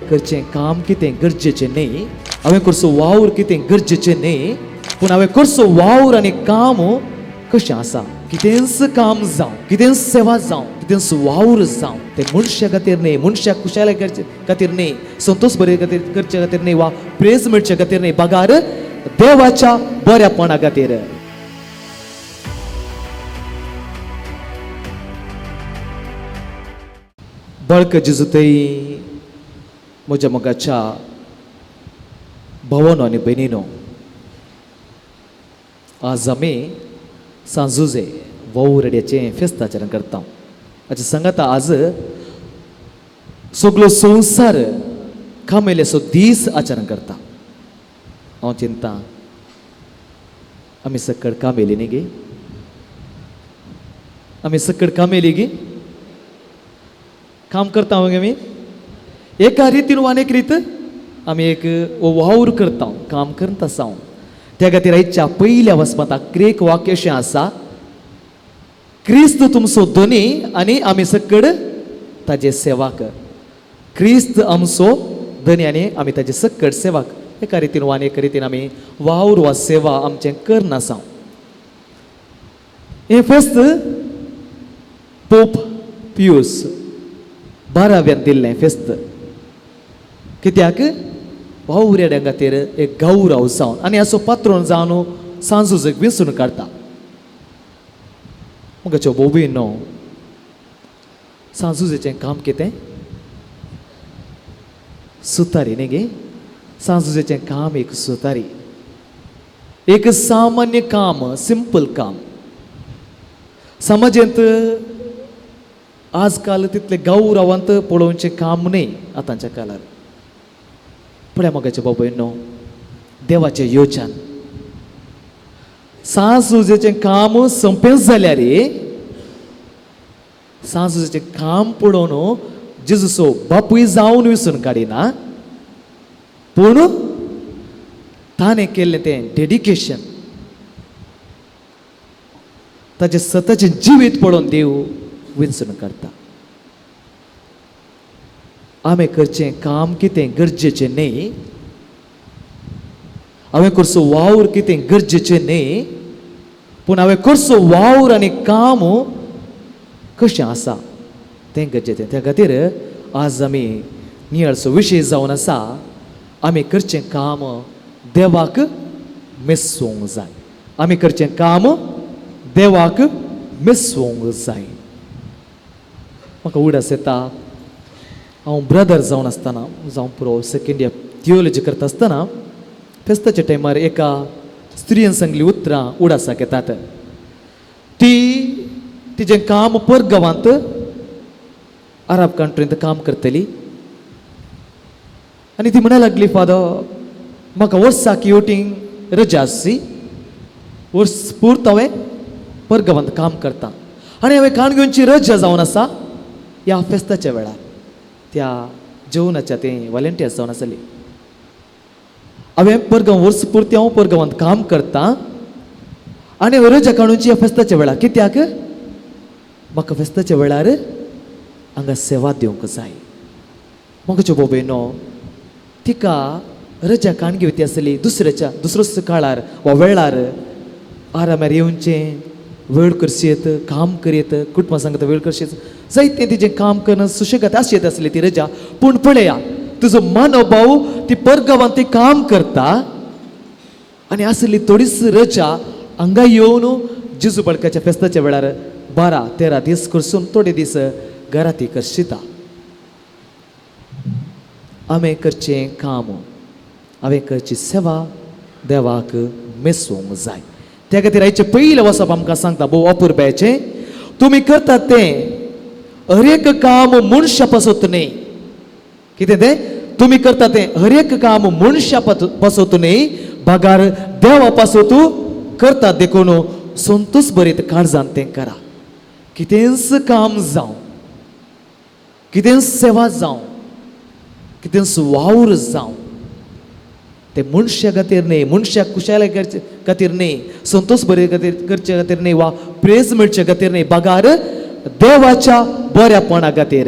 करचें काम कितें गरजेचें न्ही, हांवें करचो वावर कितें गरजेचें न्ही, पूण हांवें करचो वावर आनी काम कशें आसा, कितेंच काम जावं, कितेंच सेवा जावं, कितेंच वावर जावं, तें मनशा खातीर न्ही, मनशाक खुशाले करचे खातीर न्ही, संतोश बरे खातीर करचे खातीर न्ही वा प्रेज मेळचे खातीर न्ही, बगार देवाच्या बऱ्यापणा खातीर. बळक जेजूतय म्हज्या मोगाच्या भावानो आनी भयणीनो, आज आमी सांजुजे वावुरड्याचें फेस्त आचरण करता. हाचे सांगाता आज सगलो संवसार कामेल्याचो दीस आचरण करता. हांव चिंता आमी सकड कामेली न्ही गे, आमी सकड कामेली गे, काम करता मगे आमी एका रितीन वा एक रीत आमी एक वावर करता, काम करता आसा. त्या खातीर आयच्या पयल्या वसपांत क्रेक वाक्य अशें आसा, क्रिस्त तुमचो धनी आनी आमी सकड ताजे सेवाक. क्रिस्त आमचो धनी आनी आमी ताजे सकड सेवाक. एका रितीन वा एक रितीन आमी वावर वा सेवा आमचें करनासा. हें फेस्त पोप पियूस बाराव्यान दिल्लें फेस्त, कित्याक वावुरड्यां खातीर एक गौरव जावन आनी असो पात्रोन जावन सांजुजक वेंचून काडटा. मुगाच्यो बोबी न्हू सांजुजेचें काम कितें, सुतारी न्ही गे, सांजुजेचें काम एक सुतारी, एक सामान्य काम, सिंपल काम. समाजेंत आजकाल तितले गौरवांत पळोवचें काम न्ही आतांच्या काळार. पळया मोगाचे बाबय न्हू, देवाचें योजन सांजुजेचें काम सोंपेंच जाल्यार सांजुजेचें काम पळोवन जेजूचो बापूय जावन विसून काडिना, पूण ताणें केल्लें तें डेडिकेशन, ताचें स्वताचें जिवीत पळोवन देव विंचून काडटा. आमी करचें काम कितें गरजेचें न्ही, हांवें करचो वावर कितें गरजेचें न्ही, पूण हांवें करचो वावर आनी काम कशें आसा तें गरजेचें. त्या खातीर आज आमी नियाळचो विशय जावन आसा, आमी करचें काम देवाक मेसोवंक जाय, आमी करचें काम देवाक मेसोवंक जाय. म्हाका उडास येता, हांव ब्रदर जावन आसतना, जावं पुरो सेकेंड इयर थियोलॉजी करता आसतना फेस्ताच्या टायमार एका स्त्रियेन सांगली उतरां उडासाक येतात. ती तिजें काम परगांवांत अरब कंट्रींत काम करतली आनी ती म्हणा लागली, फादर म्हाका वर्साक येवटींग रजा आसची, वर्स पूर्त हांवें परगांवांत काम करता आनी हांवें काणगेवची रजा जावन आसा ह्या फेस्ताच्या वेळार. त्या जेवणाच्या तें वॉलेंटियर्स जावन आसली. हांवें परगांव वर्स पुर्ती हांव परगांवांत काम करता आनी हांवें रजा काडूची ह्या फेस्ताच्या वेळार, कित्याक म्हाका फेस्ताच्या वेळार हांगा सेवा दिवंक जाय. म्हाका बाबेनो तिका रजा काण घेवती आसली दुसऱ्याच्या दुसरोच काळार वा वेळार आरामार येवचें, वेळ करशेत, काम करयत, कुटुंबा सांगता वेळ करशेत, जायतें तिजें काम करून सुशेगात आशेत आसली ती रजा. पूण पळया तुजो मनोभाव ती परगांवांत ती काम करता आनी आसली थोडीच रजा हांगा येवन जेजू बळकाच्या फेस्ताच्या वेळार 12-13 दीस करसून थोडे दीस घरा ती करशिता. हांवें करचें काम, हांवें करची सेवा देवाक मेसोवंक जाय. त्या खातीर आयचें पयलें वचप आमकां सांगता भोव अपुरबायेचें, तुमी करतात तें हर एक काम मनशा पासत न्ही. कितें तें तुमी करतात तें हर एक काम मनशा पासत न्ही, बगार देवा पासत करतात, देखून संतोष बरीत काळजान तें करा. कितेंच काम जावं, कितेंच सेवा जावं, कितेंच वावर जावं, ते मनशा खातीर न्ही, मनशाक खुशाले खातीर न्ही, संतोष बरे खातीर करचे खातीर न्ही वा प्रेज मेळचे खातीर न्ही, बगार देवाच्या बऱ्यापणा खातीर,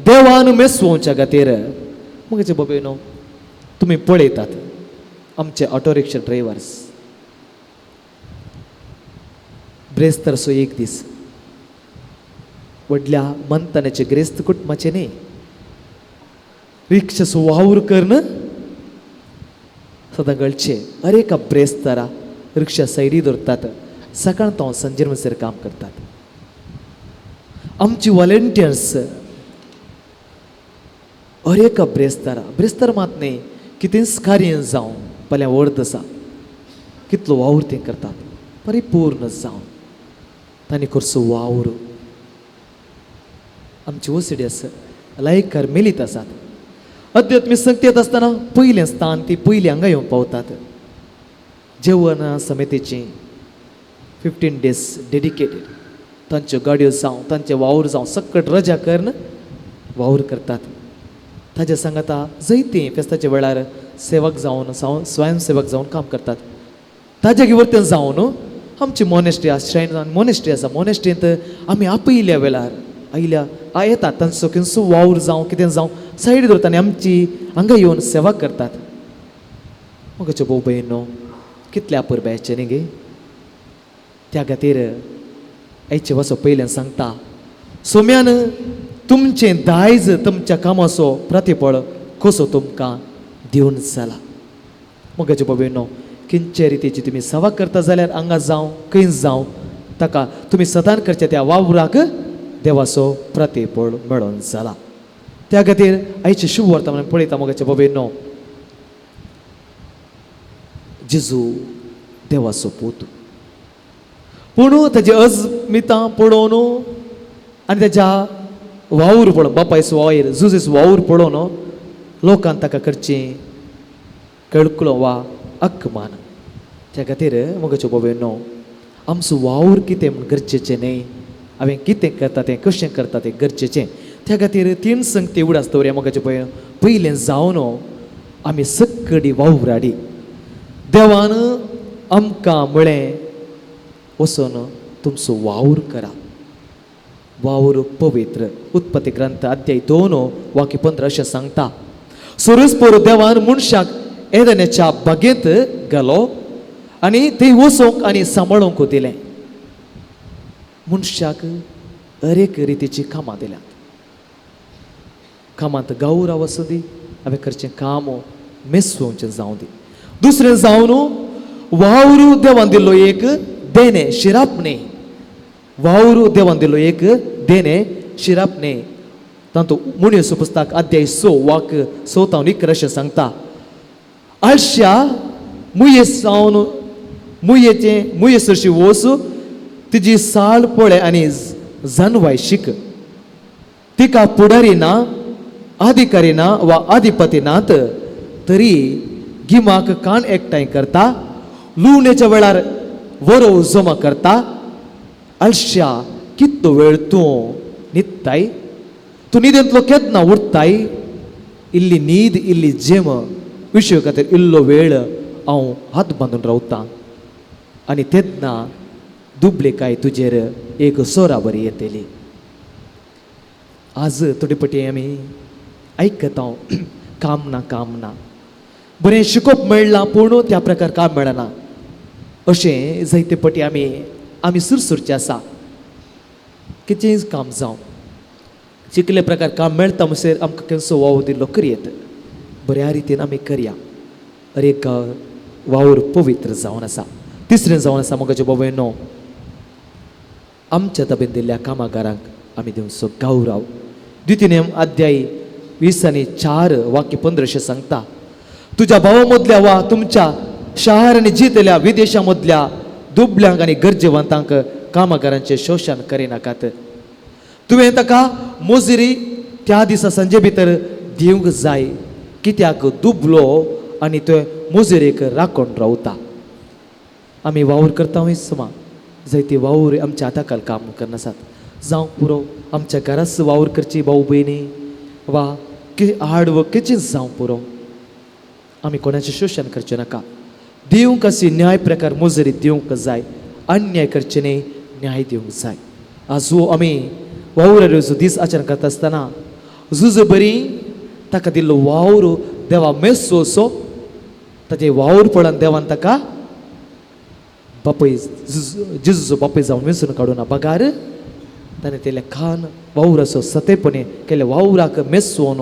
देवान मेसवोवच्या खातीर. मगचे बाबा तुमी पळयतात आमचे ऑटो रिक्षा ड्रायव्हर्स ब्रेस्तारचो एक दीस व्हडल्या मंतनाचे ग्रेस्त कुटुंबाचे न्ही रिक्षाचो वावर करून सदां गळचे अरेका ब्रेस्तारा रिक्षा सायडी दवरतात सकाळ तो संजेर म्हणसर काम करतात. आमची वॉलेंटियर्स अरेका ब्रेस्तारा ब्रेस्तार मात न्ही कितेंच कार्य जावं पल्या वर्द आसा कितलो वावर तें करतात परिपूर्ण जावन तांणी करचो वावर. आमची ओसीडी आसा लायकार मेलीत आसात अध्यात्मीक संगतेत आसतना पयलें स्थान ती पयलीं हांगा येवन पावतात. जेवण समितीची 15 डेज डेडिकेटेड तांच्यो गाडयो जावं तांचे वावर जावं सकट रजा करून वावर करतात. ताज्या सांगाता जैती फेस्ताच्या वेळार सेवक जावन स्वयंसेवक जावन काम करतात. ताज्या गिवर्तन जावन आमची मोनेस्ट्री आसा श्रायन मोनेस्ट्री आसा मोनेस्ट्रींत आमी आपयल्या वेळार आयल्या येतात तांचो किंसो वावर जावं कितें जावं सायड दवरता आनी आमची हांगा येवन सेवा करतात. मगचे भोव भयणो कितल्या अपुरबायेचें न्ही गे. त्या खातीर आयचे वसो पयल्यान सांगता सोम्यान तुमचें दायज तुमच्या कामाचो प्रतिफळ कसो तुमकां दिवन जाला. मगचे भोव खंयचे रितीची तुमी सेवा करता जाल्यार हांगा जावं खंय जावं ताका तुमी सदां करच्या त्या वावराक देवाचो प्रतिफळ मेळोन जाला. त्या खातीर आयचे शुभ वर्तमान पळयता मगाचे बाबेनो जेजू देवाचो पूत पूण ताजी अजमितां पळोवन आनी ताज्या वावर पळोवन बापायचो वावर जुजेचो वावर पळोवन लोकान ताका करचें कळकळो वा अकमान. त्या खातीर मगाचे बाबेनो आमचो वावर कितें म्हूण गरजेचें न्ही हांवें कितें करता तें कशें करता तें गरजेचें. त्या खातीर तीन संगती उडास दवरया मगाचे पळय पयलें जावन आमी सक्कडी वावराडी देवान आमकां म्हळें वचून तुमचो वावर करा. वावर पवित्र उत्पत्ती ग्रंथ अध्याय 2 वाक्य 15 अशें सांगता सुरसपोर देवान मनशाक एदनेच्या बागेंत गेलो आनी थंय वचूंक आनी सांबाळूंक दिलें. मनशाक अरेक रितीची कामां दिल्यात. कामांत गौरव आसूं दी हांवें करचें काम मेसोवचें जावं दी. दुसरें जावन वावरू देवान दिल्लो एक देणें शिराप न्ही वावरू देवान दिल्लो एक देणें शिराप न्ही. तातूंत मुणयेचो पुस्तक अध्याय 6 वाक्य 6 तावन 11 अशें सांगता आळश्या मुये सावन मुयेचें मुये सरशी वस तिजी साळ पळय आनी जनवाय शीक. तिका फुडारी ना अधिकारी ना वा अधिपती नात तरी गिमाक कान एकठांय करता लुवणेच्या वेळार वरोव जमा करता. आळश्या कितलो वेळ तूं न्हिदताय तूं न्हिदेंतलो केन्ना उरताय इल्ली न्हीद इल्ली जेम विशय खातीर इल्लो वेळ हांव हात बांदून रावतां आनी तेन्ना दुबलेकाय तुजेर एक सोरा बरी येतली. आज थोडे पटी आमी आयकता काम ना काम ना बरें शिकोवप मेळ्ळां पूण त्या प्रकार काम मेळना अशें जायते पटी आमी आमी सुरसुरचे आसा. कितेंय काम जावं शिकले प्रकार काम मेळटा म्हणसर आमकां केन्ना वावर दिल्लो करयेत बऱ्या रितीन आमी करया. अरेक वावर पवित्र जावन आसा. तिसरें जावन आसा मगाचे बाबा आमच्या ताबेन दिल्ल्या कामागारांक आमी दिवचो गौरव. द्वितीय नेम अध्याय 20 आनी 4 वाक्य 15 सांगता तुज्या भावा मदल्या वा तुमच्या शहर आनी जितल्या विदेशां मदल्या दुबल्यांक आनी गरजेवंतांक कामागारांचें शोशण करिनाकात. तुवें ताका मोजिरी त्या दिसा सांजे भितर दिवंक जाय कित्याक दुबलो आनी ते मोजिरेक राखून रावता. आमी वावर करता समा जायते वावर आमच्या हाताखाल काम करनासात जावंक पुरो आमच्या घराच वावर करची भाव भयणी वा हार्ड वर्क कितें जावंक पुरो आमी कोणाचें शोशण करचें नाका. दिवंक अशी न्याय प्रकार मुजरी दिवंक जाय अन्याय करचें न्ही न्याय दिवंक जाय. आज हो आमी वावराचो दीस आचरण करता आसतना जुज बरी ताका दिल्लो वावर देवा मेसोसो ताचे वावर पळोवन देवान ताका बापूय जेजूचो बापूय जावन वेंचून काडूना बगार ताणें ते लेखान वावराचो सतेपणे केल्ल्या वावराक मेसोवन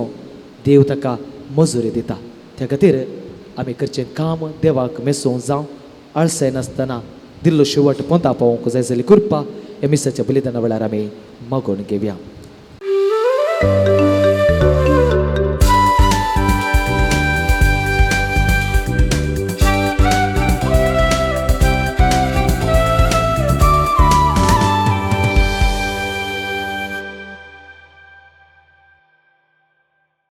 देव ताका मजुरी दिता. त्या खातीर आमी करचें काम देवाक मेसोवंक जावं आळसाय नासतना दिल्लो शेवट पोंता पावोवंक जाय जाल्यार कृपा ह्या मिसाच्या बलिदाना वेळार आमी मागोवन घेवया.